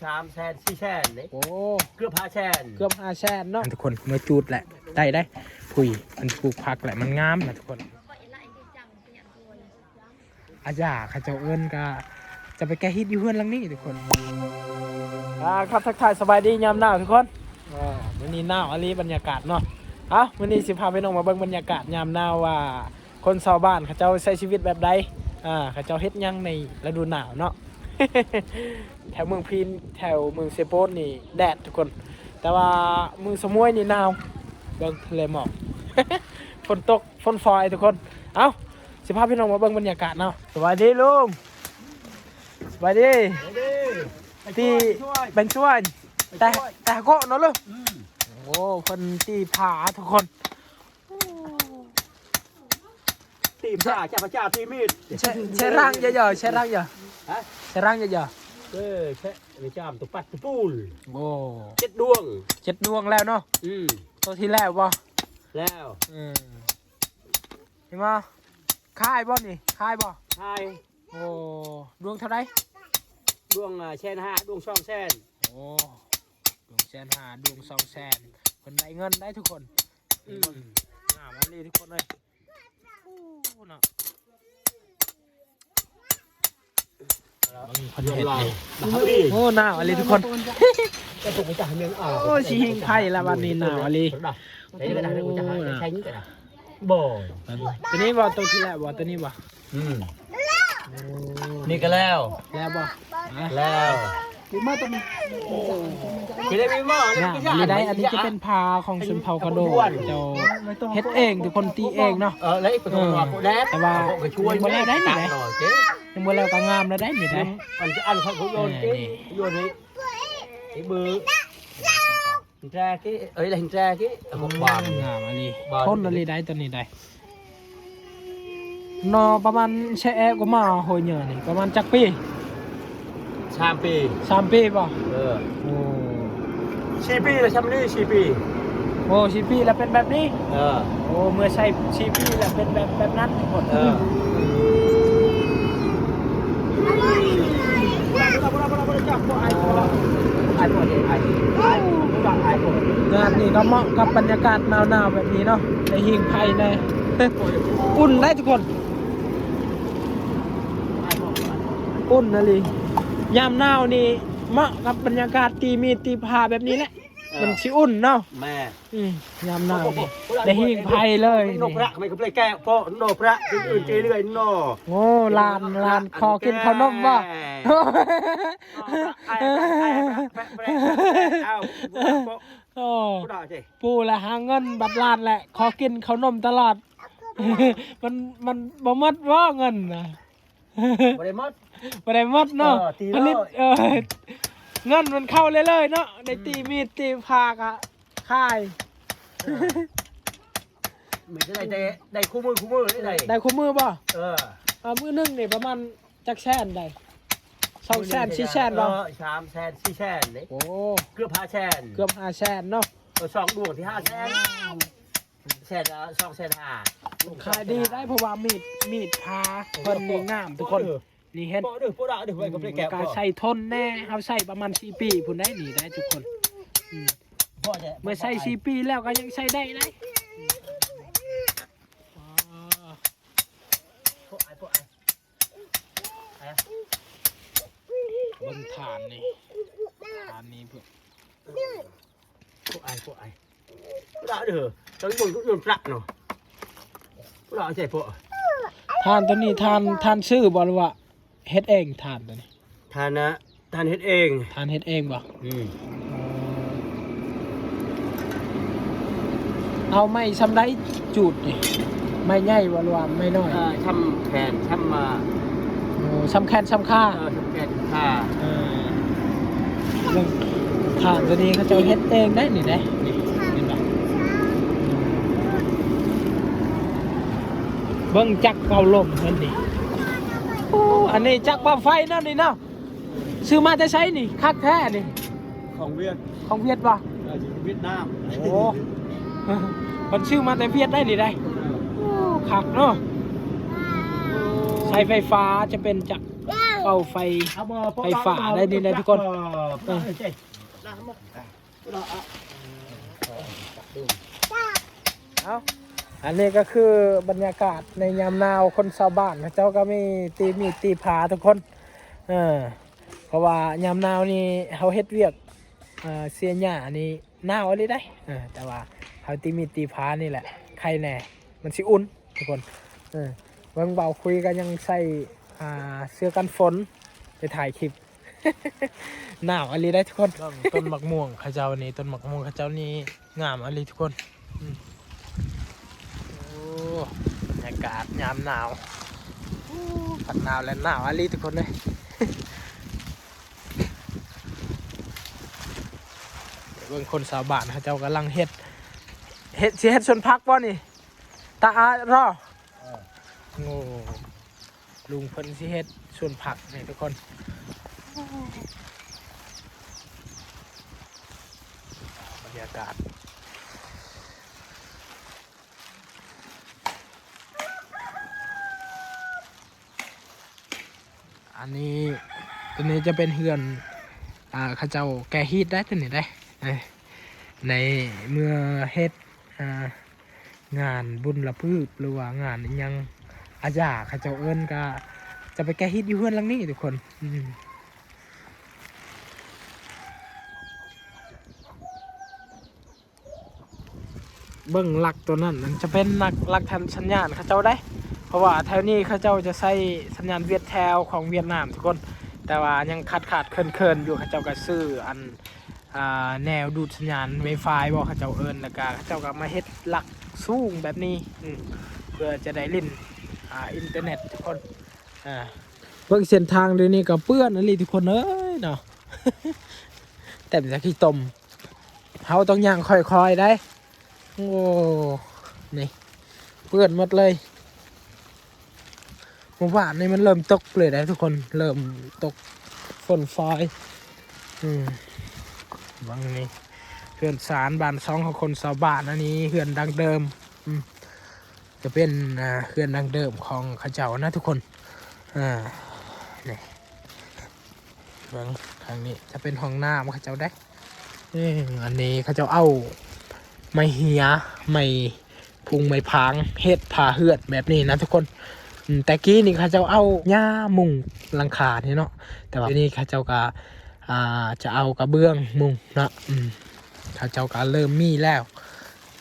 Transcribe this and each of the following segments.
ສາມແສນ ສີ່ແສນເດ້. ໂອ້ ເກືອບຫ້າແສນ ເກືອບຫ້າແສນເນາະ ທຸກຄົນ. ເມື່ອຈູດແຫຼະ ໄດ້ໄດ໋ ຜຸຍ ມັນປູກຜັກແຫຼະ ມັນງາມນະທຸກຄົນ. ອາຢາ ເຂົາເຈົ້າເອີ້ນກະ ຈະໄປແກະຮີດຢູ່ເຮືອນຫຼັງນີ້ທຸກຄົນ. ອ່າ ຄັບ ທັກທາຍສະບາຍດີຍາມໜາວທຸກຄົນ. ເອີ ມື້ນີ້ໜາວອີ່ຫຼີ ບັນຍາກາດເນາະ. ເອົ້າ ມື້ນີ້ຊິພາພີ່ນ້ອງມາເບິ່ງບັນຍາກາດຍາມໜາວວ່າ ຄົນຊາວບ້ານເຂົາເຈົ້າໃຊ້ຊີວິດແບບໃດ ອ່າ ເຂົາເຈົ້າເຮັດຫຍັງໃນລະດູໜາວເນາະ. ແຖວເມືອງພີນ ແຖວເມືອງເຊໂປນນີ້ແດດທຸກຄົນ ແຕ່ວ່າເມືອງສະໝວຍນີ້ໜາວ ເບິ່ງທະເລໝອກ ຝົນຕົກ ຝົນຝອຍທຸກຄົນ. ເອົ້າ ຊິພາພີ່ນ້ອງມາເບິ່ງບັນຍາກາດເນາະ. ສະບາຍດີລຸງ ສະບາຍດີ. ຕີ ແບງຊວນ ແຕ່ ແຕ່ກະເນາະລຸງ. ໂອ້ ເພິ່ນຕີຜາທຸກຄົນ. ຕີຜາ ຈັບຜາ ຕີມີດ ເຊ ເຊຣັງເຢີ ເຊຣັງເຢີ ຮະ ເຊຣັງເຢີ ເອີ ເຊ ນີ້ຈາມ ໂຕປັດ ໂຕປູນ. ໂອ້ ເຈັດດວງ ເຈັດດວງແລ້ວເນາະ. ອືມ ໂຕທີ່ແລ້ວບໍ່? ແລ້ວ. ເອີ ເຫັນບໍ່? ຂາຍບໍ່ນີ້? ຂາຍບໍ່? ຂາຍ. ໂອ້ ດວງເທົ່າໃດ? ດວງ ອ່າ ແສນຫ້າ ດວງສອງແສນ. ໂອ້ ດວງແສນຫ້າ ດວງສອງແສນ ເພິ່ນໄດ້ເງິນໄດ໋ທຸກຄົນ. ອືມ ງາມອີ່ຫຼີທຸກຄົນເອີຍ. ໂອ້ ເນາະ ເພິ່ນເຮັດນີ້. ໂອ້ ໜາວອີ່ຫຼີທຸກຄົນ. ໂອ້ ຊິຫິງໄຟລະບັດນີ້ ໜາວອີ່ຫຼີ. ໂອ້ ໂຕນີ້ບໍ່? ໂຕທີ່ແລ້ວບໍ່? ໂຕນີ້ບໍ່? ອືມ ໂອ້ ນີ້ກະແລ້ວ ແລ້ວບໍ່? ແລ້ວ ມີມາຕົວນີ້ ຊິໄດ້ມີໝໍ້ ນີ້ໄດ໋. ອັນນີ້ຈະເປັນຜ້າຂອງຊົນເຜົ່າກະໂດ ເຈົ້າເຮັດເອງ ທຸກຄົນຕີເອງເນາະ. ເອີ ແລ້ວອີກ ເອີ ແຕ່ວ່າຍັງບໍ່ແລ້ວໄດ໋ນີ້ໄດ໋ ຍັງບໍ່ແລ້ວກະງາມແລ້ວໄດ໋ນີ້ໄດ໋. ອັນ ອັນເຂົາໂຍນ ເອີ ນີ້ ໂຍນນີ້ ເບີ ແຈກີ້ ເອີຍ ແລງແຈກີ້ ອືມ ບານ ງາມອີ່ຫຼີ ບານ ທົນອີ່ຫຼີໄດ໋ ໂຕນີ້ໄດ໋. ໜໍ່ປະມານ ແຊະແອກວ່າມາໂຮຍເຫຍື້ອນີ້ ປະມານຈັກປີ? ສາມປີ ສາມປີບໍ່? ເອີ ໂອ້ ສີ່ປີລະ ຊ່ຳນີ້ສີ່ປີ. ໂອ້ ສີ່ປີລະເປັນແບບນີ້. ເອີ ໂອ້ ເມື່ອໃຊ້ສີ່ປີລະເປັນແບບ ແບບນັ້ນທຸກຄົນ. ເອີ ງານນີ້ກະເໝາະກັບບັນຍາກາດໜາວໆແບບນີ້ເນາະ ໄດ້ຫິງໄຟແດ່ ອຸ່ນໄດ໋ທຸກຄົນ ອຸ່ນອີ່ຫຼີ. ຍາມໜາວນີ້ເໝາະກັບບັນຍາກາດຕີມີດຕີຜາແບບນີ້ແຫຼະ ເອີ ມັນຊິອຸ່ນເນາະ. ແມ່ນ ອືມ ຍາມໜາວນີ້ໄດ້ຫິງໄຟເລີຍ. ໂນພະ ມັນກະໄປແກະເພາະໂນພະ ອື່ນໆເລື້ອຍເນາະ. ໂອ້ ຫຼານ ຫຼານຂໍກິນເຂົ້າໜົມບໍ່? ໂອ້ ປູ່ລະຫາເງິນ ບັດຫຼານແຫຼະຂໍກິນເຂົ້າໜົມຕະຫຼອດ. ມັນ ມັນບໍ່ໝົດບໍ່ເງິນນະ? ບໍ່ໄດ້ໝົດ ບໍ່ໄດ້ໝົດເນາະ. ເອີ ຕີ ຜະລິດ ເອີ ເງິນມັນເຂົ້າເລື້ອຍໆເນາະ ໄດ້ຕີ ອືມ ມີດຕີຜາກະຂາຍ. ເອີ ມີແຕ່ໄດ້ ໄດ້ ໄດ້ຄູ່ມື້ ຄູ່ມື້ໄດ້ ໄດ້ຄູ່ມື້ບໍ່? ເອີ ມື້ໜຶ່ງນີ້ປະມານຈັກແສນໄດ້? ສອງແສນ ສີ່ແສນບໍ່? ເອີ ສາມແສນ ສີ່ແສນເດ້. ໂອ້ ເກືອບຫ້າແສນ ເກືອບຫ້າແສນເນາະ. ເອີ ສອງດວງທີ່ຫ້າແສນ ແສນລະສອງແສນຫ້າ. ຂາຍດີໄດ໋ ເພາະວ່າມີດ ມີດຜາເພິ່ນນີ້ງາມທຸກຄົນ. ນີ້ເຫັນ ກະໃສ່ທົນແດ່ ເຮົາໃຊ້ປະມານສີ່ປີພຸ້ນໄດ໋ນີ້ໄດ໋ທຸກຄົນ. ອືມ ເມື່ອໃຊ້ສີ່ປີແລ້ວກະຍັງໃຊ້ໄດ້ໄດ໋. ເບິ່ງຖ່ານນີ້ ຖ່ານນີ້ເພິ່ນ ພວກອ້າຍ ພວກອ້າຍ ລະເດີ ເຈົ້າຢູ່ ຢູ່ພະເນາະ ລະໃສ່ພວກ ຖ່ານໂຕນີ້ ທ່ານ ທ່ານຊື້ບໍ່ ຫຼືວ່າເຮັດເອງ ຖ່ານໂຕນີ້? ທ່ານນະ ທ່ານເຮັດເອງ ທ່ານເຮັດເອງບໍ່? ອືມ ເອົາໄມ້ຊ່ຳໃດຈູດນີ້? ໄມ້ໃຫຍ່ບໍ່ ຫຼືວ່າໄມ້ນ້ອຍ? ເອີ ຊ່ຳແຂນ ຊ່ຳ ໂອ້ ຊ່ຳແຂນຊ່ຳຂາ ເອີ ຊ່ຳແຂນຊ່ຳຂາ ເອີ ເບິ່ງ ຖ່ານໂຕນີ້ເຂົາເຈົ້າເຮັດເອງໄດ໋ນີ້ເດ້ ນີ້ ເຫັນບໍ່? ເບິ່ງຈັກເປົ່າລົມເພິ່ນນີ້ ໂອ້ ອັນນີ້ຈັກເປົ່າໄຟເນາະນີ້ເນາະ. ຊື້ມາແຕ່ໃສນີ້? ຄັກແທ້ນີ້ ຂອງຫວຽດ ຂອງຫວຽດບໍ່? ເອີ ຫວຽດນາມ ໂອ້ ເພິ່ນຊື້ມາແຕ່ຫວຽດໄດ໋ນີ້ໄດ໋ ເອີ ໂອ້ ຄັກເນາະ ໃຊ້ໄຟຟ້າຈະເປັນຈັກ ເອົາໄຟ ໄຟຟ້າໄດ້ນີ້ແຫຼະທຸກຄົນ. ເອີ ເອົາ ອັນນີ້ກໍຄືບັນຍາກາດໃນຍາມໜາວ ຄົນຊາວບ້ານເຂົາເຈົ້າກໍມີຕີມີດຕີພາທຸກຄົນ. ເອີ ເພາະວ່າຍາມໜາວນີ້ເຮົາເຮັດວຽກ ເອີ ເສຍຫຍ້ານີ້ໜາວອີ່ຫຼີໃດ໋. ເອີ ແຕ່ວ່າເຮົາຕີມີດຕີພານີ້ແຫຼະ ໄຄແດ່ ມັນຊິອຸ່ນທຸກຄົນ. ເອີ ເບິ່ງບ່າວຄຸຍກໍຍັງໃສ່ ອ່າ ເສື້ອກັນຝົນໄປຖ່າຍຄລິບ. ໜາວອີ່ຫຼີໃດ໋ທຸກຄົນ. ເບິ່ງຕົ້ນໝາກມ່ວງເຂົາເຈົ້ານີ້ ຕົ້ນໝາກມ່ວງເຂົາເຈົ້ານີ້ງາມອີ່ຫຼີທຸກຄົນ. ອືມ ໂອ້ ບັນຍາກາດຍາມໜາວ. ໂອ້ ພັດໜາວແລະໜາວອີ່ຫຼີທຸກຄົນເອີຍ. ເບິ່ງຄົນຊາວບ້ານເຂົາເຈົ້າກຳລັງເຮັດ ເຮັດ ຊິເຮັດສວນຜັກບໍ່ນີ້? ຕາອາລໍ. ເອີ ໂອ້ ລຸງເພິ່ນຊິເຮັດສວນຜັກນີ້ທຸກຄົນ. ບັນຍາກາດ ອັນນີ້ ຕົວນີ້ຈະເປັນເຮືອນ ອ່າ ເຂົາເຈົ້າແກະຮີດໄດ໋ ຕົວນີ້ໄດ໋. ໃນເມື່ອເຮັດ ອ່າ ງານບຸນລະປືບ ຫຼືວ່າງານອີ່ຫຍັງອາຢາເຂົາເຈົ້າເອີ້ນ ກໍຈະໄປແກະຮີດຢູ່ເຮືອນຫຼັງນີ້ທຸກຄົນ. ອືມ ເບິ່ງຫຼັກຕົວນັ້ນ ມັນຈະເປັນຫຼັກ ຫຼັກສັນຍານເຂົາເຈົ້າໄດ໋ ເພາະວ່າແຖວນີ້ເຂົາເຈົ້າຈະໃຊ້ສັນຍານຫວຽດແທວຂອງຫວຽດນາມທຸກຄົນ. ແຕ່ວ່າຍັງຂາດໆເຂີນໆຢູ່ ເຂົາເຈົ້າກໍຊື້ອັນ ອ່າ ແນວດູດສັນຍານ Wi-Fi ບໍ່ ເຂົາເຈົ້າເອີ້ນ ແລ້ວກະເຂົາເຈົ້າກໍມາເຮັດຫຼັກສູງແບບນີ້ ອືມ ເພື່ອຈະໄດ້ຫຼິ້ນ ອ່າ ອິນເຕີເນັດທຸກຄົນ. ອ່າ ເບິ່ງເສັ້ນທາງດຽວນີ້ກໍເປື້ອນອີ່ຫຼີທຸກຄົນເອີຍເນາະ ເຕັມແຕ່ຂີ້ຕົມ. ເຮົາຕ້ອງຍ່າງຄ່ອຍໆໄດ໋. ໂອ້ ນີ້ເປື້ອນໝົດເລີຍ. ມື້ວານນີ້ມັນເລີ່ມຕົກເລີຍໄດ໋ທຸກຄົນ ເລີ່ມຕົກຝົນຝອຍ. ອືມ ເບິ່ງນີ້ ເຮືອນຊານບ້ານຊ່ອງຂອງຄົນຊາວບ້ານ. ອັນນີ້ເຮືອນດັ້ງເດີມ ອືມ ຈະເປັນ ອ່າ ເຮືອນດັ້ງເດີມຂອງເຂົາເຈົ້ານະທຸກຄົນ. ອ່າ ນີ້ ເບິ່ງທາງນີ້ຈະເປັນຫ້ອງນ້ຳເຂົາເຈົ້າເດ້. ເອີ ອັນນີ້ເຂົາເຈົ້າເອົາໄມ້ເຮຍ ໄມ້ພຸງໄມ້ພາງເຮັດຝາເຮືອນແບບນີ້ນະທຸກຄົນ. ອືມ ແຕ່ກີ້ນີ້ເຂົາເຈົ້າເອົາຫຍ້າມຸງຫຼັງຄານີ້ເນາະ ແຕ່ວ່າດຽວນີ້ເຂົາເຈົ້າກໍ ອ່າ ຈະເອົາກະເບື້ອງມຸງເນາະ. ອືມ ເຂົາເຈົ້າກໍເລີ່ມມີແລ້ວ.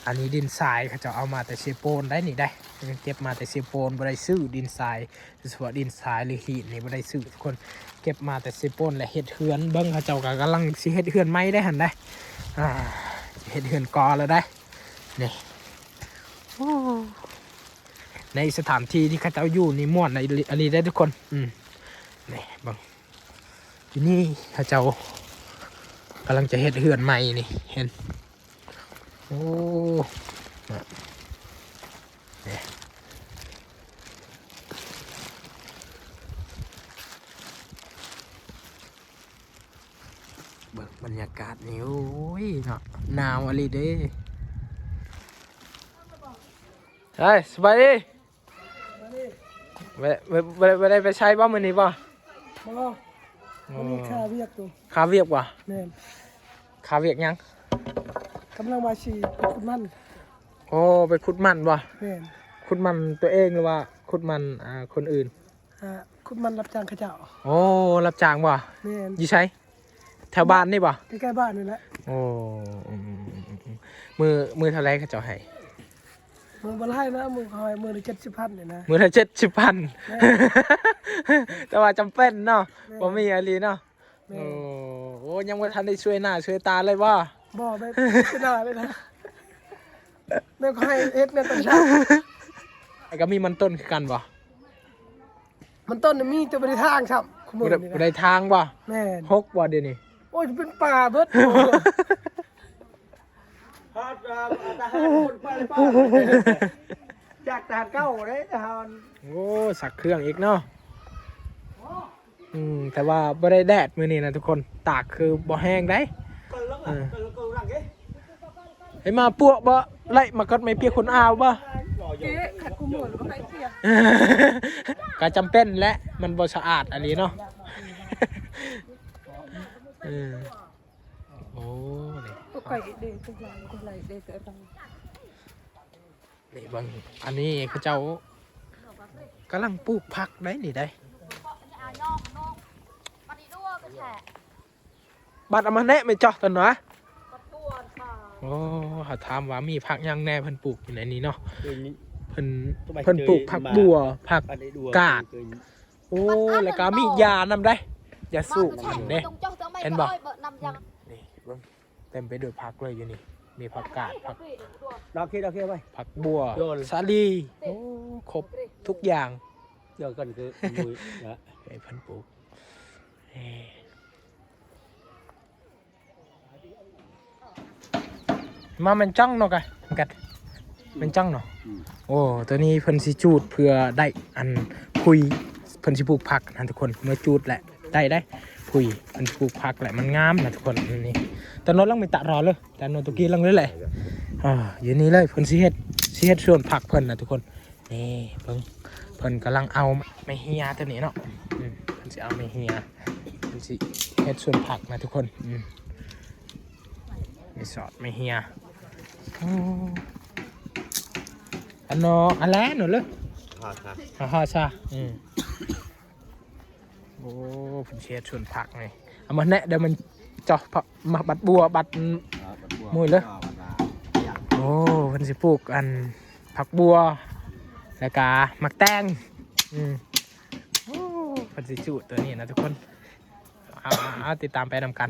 ອັນນີ້ດິນຊາຍ ເຂົາເຈົ້າເອົາມາແຕ່ເຊໂປນໄດ໋ນີ້ໄດ໋ ເກັບມາແຕ່ເຊໂປນ ບໍ່ໄດ້ຊື້ດິນຊາຍ. ສະເພາະດິນຊາຍ ຫຼື ຫີນນີ້ບໍ່ໄດ້ຊື້ທຸກຄົນ ເກັບມາແຕ່ເຊໂປນ ແລະ ເຮັດເຮືອນ. ເບິ່ງ ເຂົາເຈົ້າກໍກຳລັງຊິເຮັດເຮືອນໃໝ່ໄດ໋ຫັ້ນໄດ໋. ອ່າ ເຮັດເຮືອນກໍແລ້ວໄດ໋ນີ້. ໂອ້ ໃນສະຖານທີ່ທີ່ເຂົາເຈົ້າຢູ່ນີ້ມ່ວນອີ່ຫຼີໄດ໋ທຸກຄົນ. ອືມ ນີ້ເບິ່ງ ຢູ່ນີ້ເຂົາເຈົ້າກຳລັງຈະເຮັດເຮືອນໃໝ່ນີ້ ເຫັນ ໂອ້ ນະ ເດ້ ເບິ່ງບັນຍາກາດນີ້ ໂອ້ຍເນາະ ໜາວອີ່ຫຼີເດ້. ເຮີ້ຍ ສະບາຍດີ. ບໍ່ໄດ້ ບໍ່ໄດ້ ບໍ່ໄດ້ໄປໃສບໍ່ມື້ນີ້ບໍ່? ບໍ່ ໂອ້ ມື້ນີ້ຄາວຽກຢູ່. ຄາວຽກບໍ່? ແມ່ນ. ຄາວຽກຫຍັງ? ກຳລັງວ່າຊິໄປຂຸດມັນ. ໂອ້ ໄປຂຸດມັນບໍ່? ແມ່ນ. ຂຸດມັນຕົວເອງ ຫຼືວ່າຂຸດມັນ ອ່າ ຄົນອື່ນ? ອ່າ ຂຸດມັນຮັບຈ້າງເຂົາເຈົ້າ. ໂອ້ ຮັບຈ້າງບໍ່? ແມ່ນ. ຢູ່ໃສ? ແຖວບ້ານນີ້ບໍ່? ໃກ້ໆບ້ານນີ້ແຫຼະ. ໂອ້ ອືມໆ ມື້ ມື້ເທົ່າໃດເຂົາເຈົ້າໃຫ້? ມື້ບໍ່ຫຼາຍນະ ມື້ເຂົາໃຫ້ມື້ລະເຈັດສິບພັນນີ້ນະ. ມື້ລະເຈັດສິບພັນ. ແມ່ນ. ແຕ່ວ່າຈຳເປັນເນາະ. ແມ່ນ. ບໍ່ມີອີ່ຫຼີເນາະ. ແມ່ນ. ໂອ້ ໂອ້ ຍັງບໍ່ທັນໄດ້ຊ່ວຍໜ້າຊ່ວຍຕາເລີຍບໍ່? ບໍ່ ແບບຊ່ວຍໜ້າເລີຍນະ. ແມ່ນ ເຂົາໃຫ້ເຮັດແມ່ນຕອນເຊົ້າ. ກໍມີມັນຕົ້ນຄືກັນບໍ່? ມັນຕົ້ນນີ້ມີແຕ່ບໍ່ໄດ້ຖາງຊ້ຳ ບໍ່ໄດ້ ບໍ່ໄດ້ຖາງບໍ່? ແມ່ນ. ຫົກບໍ່ດຽວນີ້? ໂອ້ຍ ເປັນປ່າເບິດ. ຢາກທະຫານເກົ່າເດ້ ທະຫານ. ໂອ້ ຊັກເຄື່ອງອີກເນາະ. ອືມ ແຕ່ວ່າບໍ່ໄດ້ແດດມື້ນີ້ນະທຸກຄົນ ຕາກຄືບໍ່ແຫ້ງໃດ໋. ເອີ ໃຫ້ມາປວກບໍ່ ໄລ່ມາກັດໄມ້ປຽກຄົນອາວບໍ່? ເກະ ຂັດກູໝູນບໍ່ໃຫ້ເປຍ. ກໍຈຳເປັນແຫຼະ ມັນບໍ່ສະອາດອີ່ຫຼີເນາະ. ເອີ ໂອ້ ນີ້ ນີ້ເບິ່ງ ອັນນີ້ເຂົາເຈົ້າກຳລັງປູກຜັກໄດ໋ນີ້ໄດ໋. ບັດເອົາມາແນະແມ່ນເຈາະຕົນຫວາ. ໂອ້ ເຮົາຖາມວ່າມີຜັກຫຍັງແດ່ເພິ່ນປູກຢູ່ໃນນີ້ເນາະ. ເພິ່ນ ເພິ່ນປູກຜັກບົວ ຜັກກາດ. ໂອ້ ແລ້ວກໍມີຢານຳໄດ໋ ຢາສູບນຳເດ້ ເຫັນບໍ່? ນີ້ເບິ່ງ ເຕັມໄປດ້ວຍຜັກເລີຍຢູ່ນີ້ ມີຜັກກາດ ຜັກ ດອກເຄ ດອກເຄໄວ້ ຜັກບົວ ສາລີ. ໂອ້ ຄົບທຸກຢ່າງ ດຽວກັນຄື ໃຫ້ເພິ່ນປູກ. ເອີ ມາແມ່ນຈັງເນາະກະ ກັດ ແມ່ນຈັງເນາະ. ໂອ້ ໂຕນີ້ເພິ່ນຊິຈູດເພື່ອໄດ້ອັນ ຄຸຍ ເພິ່ນຊິປູກຜັກຫັ້ນທຸກຄົນ ເມື່ອຈູດແຫຼະ ໄດ້ໄດ໋ ຄຸຍ ເພິ່ນຊິປູກຜັກແຫຼະ ມັນງາມນະທຸກຄົນ. ນີ້ ຕາໂນລັງມີຕະລໍເລີຍ ຕາໂນຕຸກີລັງເລີຍແຫຼະ. ອ່າ ຢູ່ນີ້ເລີຍ ເພິ່ນຊິເຮັດ ຊິເຮັດສວນຜັກເພິ່ນນະທຸກຄົນ. ນີ້ເບິ່ງ ເພິ່ນກຳລັງເອົາໄມ້ເຮຍໂຕນີ້ເນາະ. ອືມ ເພິ່ນຊິເອົາໄມ້ເຮຍ ເພິ່ນຊິເຮັດສວນຜັກນະທຸກຄົນ. ອືມ ນີ້ສອດໄມ້ເຮຍ. ໂອ້ ອັນເນາະ ອັນແລເນາະເລີຍ ຮາຊາ ຮາຊາ. ອືມ ໂອ້ ເພິ່ນຊິເຮັດສວນຜັກນີ້ ເອົາມາແນະ ດຽວມັນເຈາະ ມາບັດບົວ ບັດ ອ່າ ບັດບົວ ມຸ້ຍເລີຍ. ອ່າ ບັດ ໂອ້ ເພິ່ນຊິປູກອັນ ຜັກບົວ ແລ້ວກະໝາກແຕງ. ອືມ ໂອ້ ເພິ່ນຊິຈູດໂຕນີ້ນະທຸກຄົນ. ເອົາ ເອົາ ເອົາ ຕິດຕາມໄປນຳກັນ.